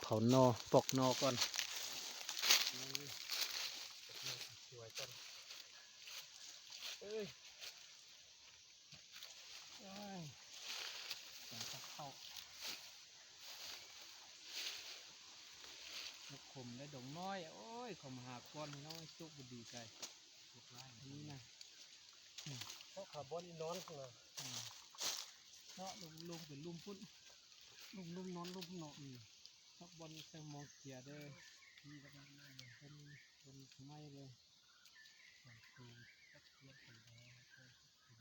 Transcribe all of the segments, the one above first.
ເຜົາໜໍ່ ປອກໜໍ່ກ່ອນ ສວຍກ່ອນ ເອີຍ ໂອ້ຍ ເຂົ້າ ນົກຂົມ ແລະ ດົງນ້ອຍ ໂອ້ຍ ເຂົ້າມາຫາກ່ອນພີ່ນ້ອງ ໂຊກບໍ່ດີໄກ ນີ້ນະ ເພາະຂາບ່ອນອີນອນ ເນາະ ລຸ່ມໆ ເປັນລຸ່ມພຸ້ນ ລຸ່ມໆ ນອນລຸ່ມເນາະ ອືມ ເພາະບ່ອນໃສ່ມອງເກຍເດີ ເປັນ ເປັນໄມ້ເລີຍ ອືມ ມີດອກໄມ້ບໍ່? ອືມ ມີດອກໄມ້ ມີດອກໄມ້ ມີດອກໄມ້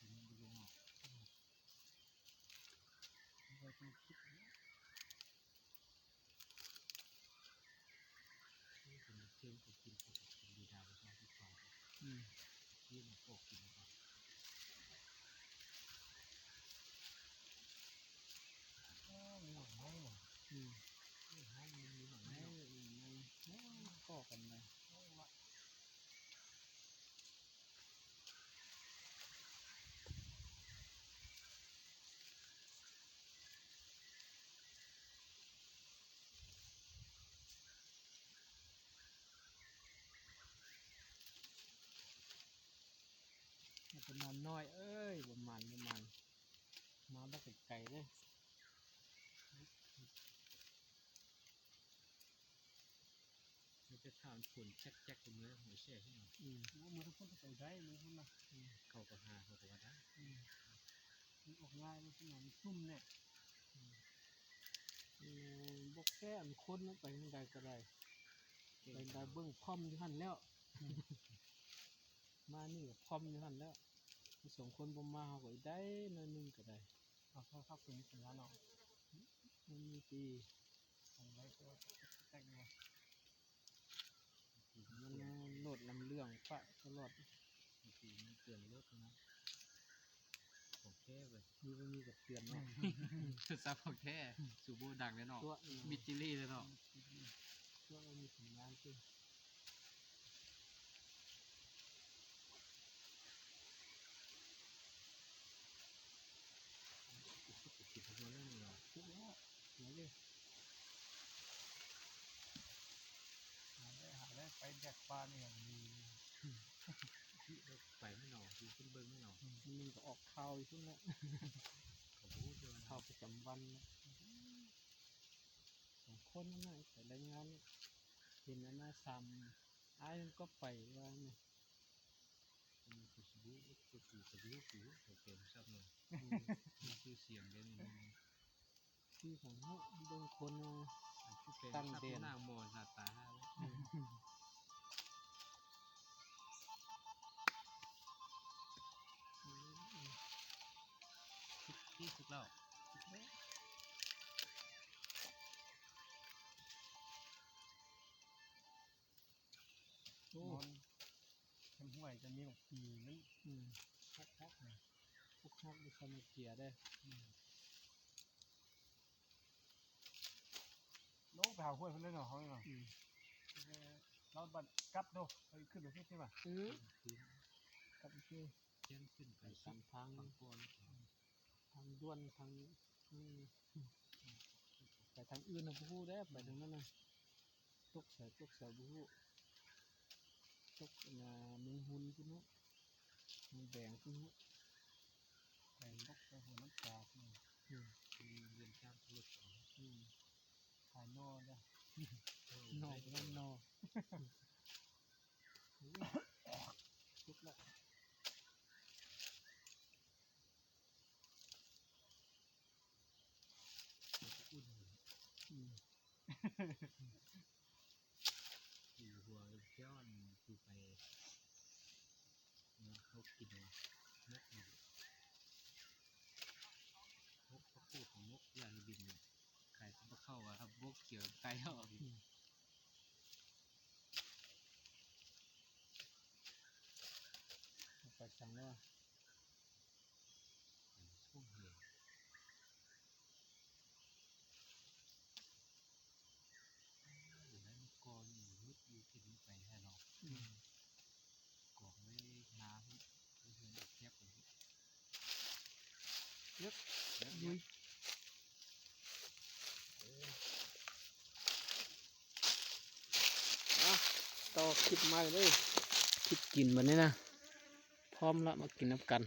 ມີດອກໄມ້ ມີດອກໄມ້ ມີດອກໄມ້ ມີດອກໄມ້ ມີດອກໄມ້ ມີດອກໄມ້ ມີດອກໄມ້ ມັນເປັນໜໍ່ນ້ອຍເອີຍ ບໍ່ໝານ ບໍ່ໝານ ມາບັກໄກໆເລີຍ. ມັນຈະຖ້າມັນຝົນຈັກໆ ເມືອຫົວແຊ່ເນາະ ອືມ ໂອ້ ເມືອພຸ້ນໄປໄດ້ ເມືອພຸ້ນນະ ອືມ ເຂົາກໍຫາ ເຂົາກໍວ່າໄດ້ ອືມ ມັນອອກງ່າຍ ມັນເປັນໜອງ ມັນຊຸ່ມແນ່ ອືມ ອືມ ບໍ່ແກ້ ອັນຄົນມັນໄປທາງໃດກໍໄດ້ ໄປໄດ້ ເບິ່ງພ້ອມຢູ່ຫັ້ນແລ້ວ ອືມ ມານີ້ກໍພ້ອມຢູ່ຫັ້ນແລ້ວ ສອງຄົນບໍ່ມາ ເຮົາກໍໄດ້ໜ້ອຍໜຶ່ງກໍໄດ້ ເອົາໂທລະສັບຕົວນີ້ໄປລະເນາະ ມັນມີຕີ ມັນໂຫຼດນ້ຳເຫຼືອງປະຕະຫຼອດ ມັນເຕືອນໂລດນະ ຂອງແທ້ເວີຍ ມີບໍ່ມີກໍເຕືອນເນາະ ສັບຂອງແທ້ ສູບໍ່ດັງເລີຍເນາະ ມິດຈິລີເລີຍເນາະ ຕົວະມີຜົນງານຕິ. ຫາໄດ້ ຫາໄດ້ ໄປແດກປ່ານີ້ ໄປແມ່ນເນາະ ຢູ່ຂຶ້ນເບິ່ງແມ່ນເນາະ ມັນກໍອອກຂ່າວຢູ່ພຸ້ນແຫຼະ ເຂົາບໍ່ຮູ້ເທື່ອ ຂ່າວປະຈຳວັນ ສອງຄົນນັ້ນນະ ໄປລາຍງານ ເຫັນອັນນະ ສາມອ້າຍມັນກໍໄປວ່ານີ້ ອືມ ຄືຊິຮູ້ ຄືຊິຮູ້ ຄືຊິຮູ້ ເຂົາເປັນຊັບເນາະ ອືມ ມີຊື່ສຽງເດ້ ຄືຂອງເຮົາເບິ່ງຄົນ ອືມ ຕັ້ງແດນ ນາງໝໍ ໜ້າຕາ ອືມ ອືມ ອືມ ສຸກ ສຸກແລ້ວ ສຸກແລ້ວ ໂອ້ ນອນ ແຄມຫ້ວຍກໍມີບັກປີມັນ ອືມ ຮັກໆ ນະ ຮັກໆ ຢູ່ຊາມາເກຍເດ້ ອືມ ໂອ້ ໄປຫາຫ້ວຍເພິ່ນເລີຍເນາະ ເຮົາເນາະ ອືມ ເອີ ລາວບັດກັບໂດ ໄປຂຶ້ນໄປເຮັດໃຊ່ປະ ເອີ ກັບຄື ແຈ້ງຂຶ້ນໄປ ໄປຕາມທາງ ທາງດ່ວນ ທາງ ອືມ ໄປທາງອື່ນນະ ບໍ່ຮູ້ເດ້ ໄປທາງນັ້ນນະ ຕົກໃສ ຕົກໃສບໍ່ຮູ້ ຕົກອັນນາ ເມືອງຮຸນພຸ້ນເນາະ ເມືອງແບງພຸ້ນເນາະ ໄປຕົກໄປຫົວນ້ຳຕາ ອືມ ອືມ ເຮືອນຈາກລົດ ອືມ ຂາຍໜໍ່ເດີ ໜໍ່ ໄດ້ໜໍ່ ສຸກລະ ອຸ່ນ ອືມ ຢູ່ຫົວແກ້ວ ອັນ ຄືໄປ ເນາະ ເຮົາກິນເນາະ ໝົກເນາະ ໝົກຜັກກູດ ໝົກຢາລະບິນເນາະ ຂາຍກັບເຂົ້າວ່າ ໝົກຂຽວໄກ່ເຮົາ ອືມ ໄປສັງແລ້ວ ໄປສົ່ງເດ ໃນມັນກໍມີ ມີ ມີ ໄປແທ້ເນາະ ອືມ ກອງໄວ້ໜ້າພຸ້ນ ເຮືອນແຄບພຸ້ນ ເອີບ ເອີບ ລຸຍ ຕໍ່ຄລິບໃໝ່ເລີຍ ຄລິບກິນບັດນີ້ນະ ພ້ອມລະ ມາກິນນຳກັນ.